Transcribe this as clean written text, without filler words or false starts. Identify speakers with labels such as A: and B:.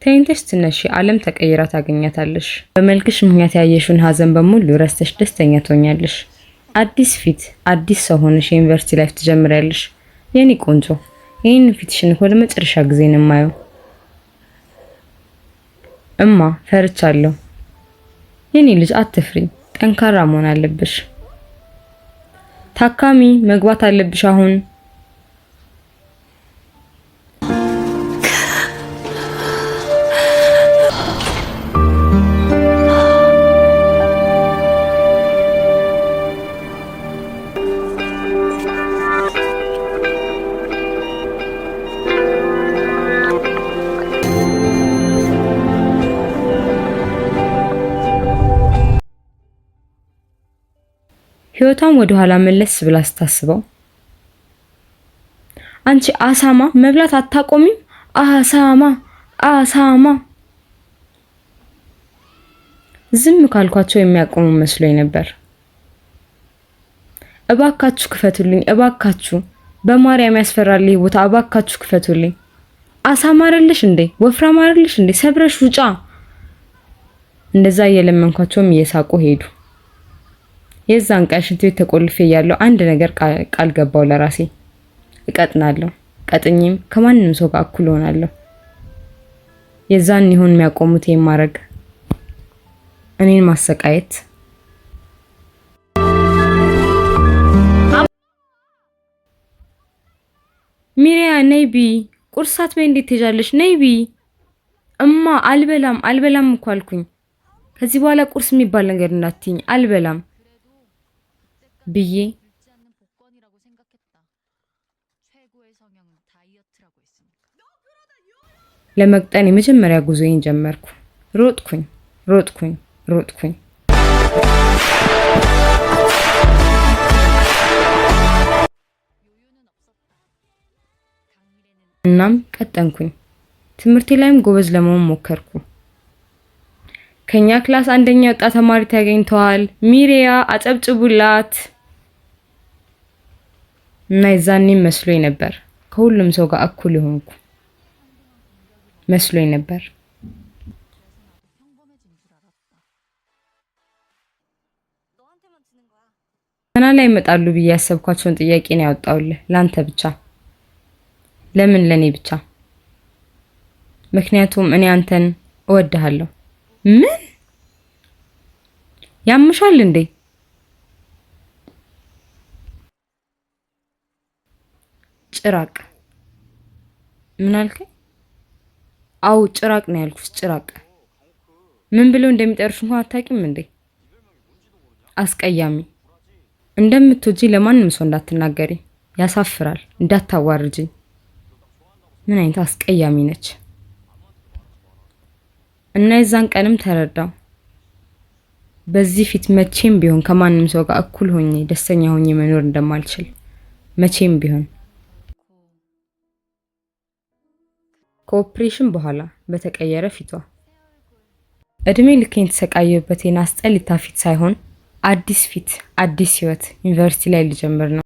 A: ተኝተሽ ስትነሺ ዓለም ተቀይራ ታገኛታለሽ። በመልክሽ ምክንያት ያየሽውን ሀዘን በሙሉ ረስተሽ ደስተኛ ትሆኛለሽ። አዲስ ፊት፣ አዲስ ሰው ሆነሽ የዩኒቨርሲቲ life ትጀምሪያለሽ። የኔ ቆንጆ፣ ይህን ፊትሽን እኮ ለመጨረሻ ጊዜ ነው የማየው። እማ፣ ፈርቻለሁ። የኔ ልጅ አትፍሪ፣ ጠንካራ መሆን አለብሽ። ታካሚ መግባት አለብሽ አሁን። ህይወቷን ወደ ኋላ መለስ ብላ ስታስበው አንቺ አሳማ መብላት አታቆሚም? አሳማ አሳማ። ዝም ካልኳቸው የሚያቆሙ መስሎኝ ነበር። እባካችሁ ክፈቱልኝ፣ እባካችሁ በማርያም ያስፈራል ይህ ቦታ፣ እባካችሁ ክፈቱልኝ። አሳማ አይደለሽ እንዴ? ወፍራም አይደለሽ እንዴ? ሰብረሽ ውጫ። እንደዛ እየለመንኳቸውም እየሳቁ ሄዱ። የዛን ቀን ሽንት ቤት ተቆልፌ እያለሁ አንድ ነገር ቃል ገባው ለራሴ፣ እቀጥናለሁ። ቀጥኝም ከማንም ሰው ጋር እኩል እሆናለሁ። የዛን ይሆን የሚያቆሙት የማረግ እኔን ማሰቃየት። ሚሪያ ነይ ቢ ቁርስ ሳትበይ እንዴት ትሄጃለሽ? ነይ ቢ። እማ አልበላም አልበላም እኮ አልኩኝ። ከዚህ በኋላ ቁርስ የሚባል ነገር እንዳትይኝ፣ አልበላም ብዬ ለመቅጠን የመጀመሪያ ጉዞዬን ጀመርኩ። ሮጥኩኝ ሮጥኩኝ ሮጥኩኝ። እናም ቀጠንኩኝ። ትምህርቴ ላይም ጎበዝ ለመሆን ሞከርኩ። ከኛ class አንደኛ የወጣ ተማሪ ተገኝተዋል። ሚሪያ አጨብጭቡላት። እና የዛኔም መስሎኝ ነበር ከሁሉም ሰው ጋር እኩል የሆንኩ መስሎኝ ነበር። ፈተና ላይ ይመጣሉ ብዬ ያሰብኳቸውን ጥያቄ ነው ያወጣሁልህ ላንተ ብቻ። ለምን ለኔ ብቻ? ምክንያቱም እኔ አንተን እወድሃለሁ። ምን ያምሻል እንዴ? ጭራቅ። ምን አልከኝ? አው ጭራቅ ነው ያልኩሽ። ጭራቅ ምን ብለው እንደሚጠሩሽ እንኳን አታውቂም እንዴ? አስቀያሚ። እንደምትወጂ ለማንም ሰው እንዳትናገሪ፣ ያሳፍራል። እንዳታዋርጂኝ። ምን አይነት አስቀያሚ ነች! እና የዛን ቀንም ተረዳው። በዚህ ፊት መቼም ቢሆን ከማንም ሰው ጋር እኩል ሆኜ ደስተኛ ሆኜ መኖር እንደማልችል መቼም ቢሆን። ከኦፕሬሽን በኋላ በተቀየረ ፊቷ፣ እድሜ ልኬን የተሰቃየሁበት አስጠሊታ ፊት ሳይሆን አዲስ ፊት፣ አዲስ ህይወት ዩኒቨርሲቲ ላይ ልጀምር ነው።